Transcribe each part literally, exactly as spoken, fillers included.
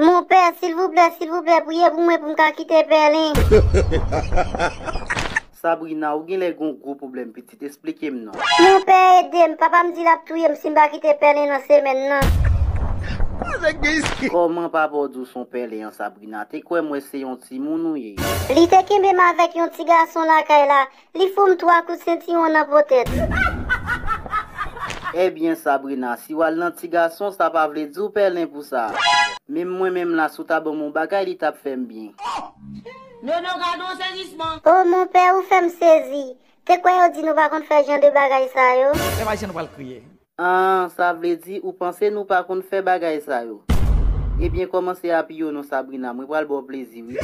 Monpè, silvouplè, silvouplè, priye pou mwen pou m ka kite Pèlen. Sabrina, ou genlè gon gwo pwoblèm, pitit, esplike m non. Monpè, ede m, papa m di l ap touye m si m pa kite Pèlen nan semèn nan. Kòman papa w di w se yon pèlen an, Sabrina? Te kwè m wè se yon timoun ou ye. Li te kenbe m avèk yon ti gason lakay la. Li fout m twa kout sentiwon nan potèt. Ebyen, Sabrina, si w al nan ti gason, sa pa vle di w pèlen pou sa. Menm mwen menm la, si w ta ban m yon bagay, li t ap fè m byen. Nono, gade yon sezisman. O monpè, ou fè m sezi. Te kwè yo di nou pa konn fè jan de bagay sa yo? Fè m aji nou pral kriye. An, sa vle di ou panse nou pa konn fè bagay sa yo? Ebyen, kòmanse apiye w non, Sabrina, mwen pral ba w plezi, wi.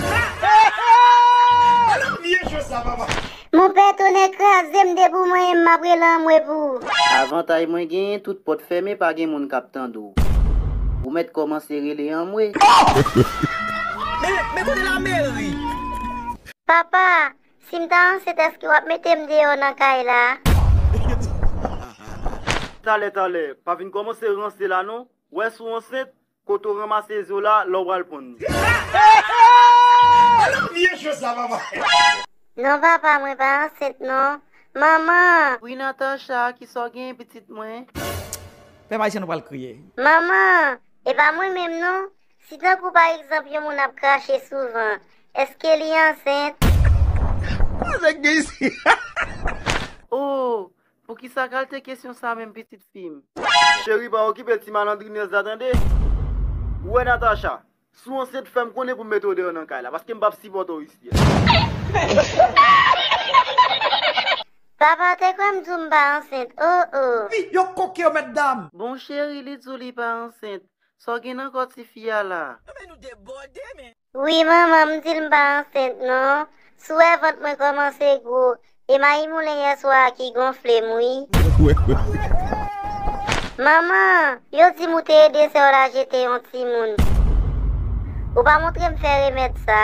Monpè, tonè kraze m, depi w manyen m, m ap rele anmwe pou ou. Avantay mwen genyen, tout pòt fèmen, pa gen moun k ap tande w. Ou mèt kòmanse rele anmwe. Men, men kote lameri? Papa, si m ta ansent, èske w ap mete m deyò nan kay la? Talè, talè, pa vin kòmanse ranse la non. Wè si w ansent, kote w ranmase ze w la, la w pral ponn li. Non, papa, mwen pa ansent non. Manman! Wi, Natacha, kisa w genyen, pitit mwen? Fè m aji nou pral kriye. Manman! E pa mwen menm non. Si tankou pa egzanp yon moun ap krache souvan, èske li ansent? Sa k gen isi? Oh, poukisa kalte kesyon sa menm, pitit fi m? Cheri, pa okipe ti malandrinèz la, tande. Ou wè, Natacha, si w ansent, fè m konnen pou m mete w deyò nan kay la, paske m p ap sipòte w isi a. Papa te kwè m di w m pa ansent, oh, oh. Fi yo koke yo, mèt dam. Bon, cheri, li di w li pa ansent. Sa w gen nan kò tifi a la? Men nou debòde, men. Wi, manman, m di l m pa ansent, non. Si w wè vant mwen kòmanse gwo, e mayi moulen yèswa a ki gonfle m, wi. Manman, yo di m ou te ede sè w la jete yon timoun. Ou pa montre m fè remèd sa.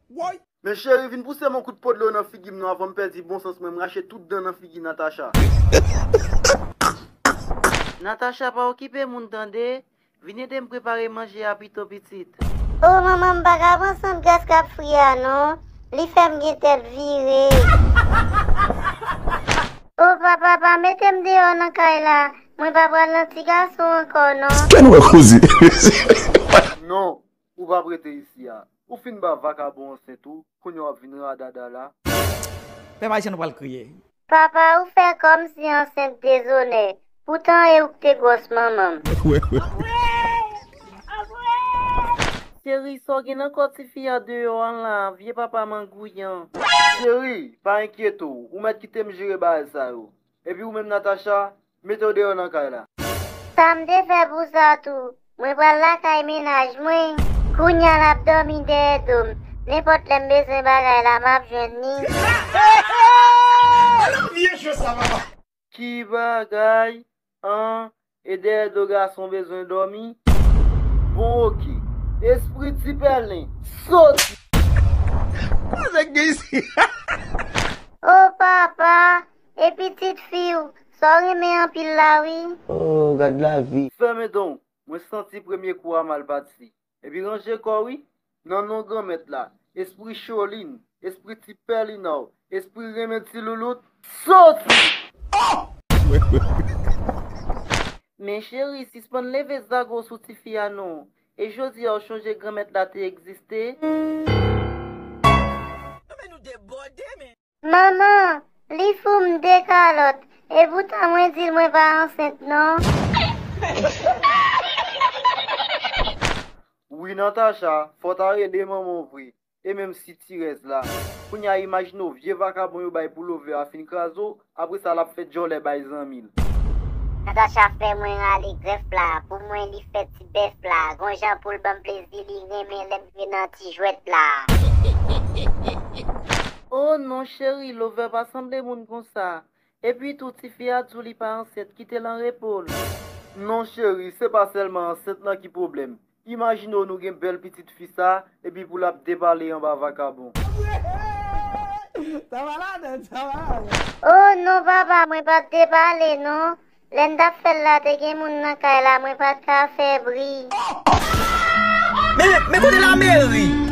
Woy! Men cheri, vin pouse m yon kout po dlo nan figi m non, avan m pèdi bon sans mwen, m rache tout dan nan figi Natacha. Natacha, pa okipe moun, tande. Vin ede m prepare manje a pito, pitit. O manman, m pa ka pran sant gras k ap fri a non. Li fè m gen tèt vire. O papa, pa mete m deyò nan kay la. Mwen pa pral nan ti gason ankò non. Kè nou wè koze. Non, ou p ap rete isi a. Ou fin ba vakabon ansent ou, kounye a w ap vin radada la. Fè m aji nou pral kriye. Papa, ou fè kòmsi ansent dezonè. Poutan e ou k te gwòs manman m. Cheri, sa w gen nan kò tifi a deyò an la, vye papa mangouyan. Cheri, pa enkyete w, ou mèt kite m jere bagay sa yo. Epi ou menm Natacha, mete w deyò nan kay la. Sa m te fè pou sa tou. Mwen pral lakay mennaj mwen. Kounye a l ap dòmi dèyè do m. Nenpòt lè m bezwen bagay la, m ap jwenn li. Ki bagay? An, e dèyè do gason bezwen dòmi? Bon, oke. Espri ti pèlen, soti! Sa k gen isi? O papa, e pitit fi w, sa w renmen anpil la wi. Oh, gad lavi. Fèmen don, mwen santi premye kou a mal pati. Epi ranje kò w wi, nan non Granmèt la, espri cholin, espri ti pèlina w, espri renmen ti loulout, soti! Men cheri, sispann leve zago sou tifi a non. E jodi a w chonje Granmèt la te egziste? Men nou debòde, men. Manman, li fou m de kalòt, e poutan mwen di l mwen pa ansent non. Wi, Natacha, fò w ta rele manman w vre. E menm si ti rès la. Kounye a imajine w vye vakabon yo bay pou Love a fin kraze w, apre sa l ap fè djòlè bay zanmi l. Natacha fè mwen rale grèf la, pou mwen li fè ti bèf la, gon jan pou l ban m plezi li renmen lè m jwe nan ti jwèt la. Oh non cheri, Love pa sanble moun konsa. Epi tou, tifi a di w li pa ansent, kite l an repo l. Non cheri, se pa sèlman ansent lan ki pwoblèm. Imajine w nou gen bèl pitit fi sa, epi pou l ap depale anba vakabon. Sa pa ladan, sa pa ladan. Oh non papa, mwen pa t depale non. Lè n t ap fè l la, te gen moun nan kay la, mwen pa t ka fè bri. Men, men kote lameri?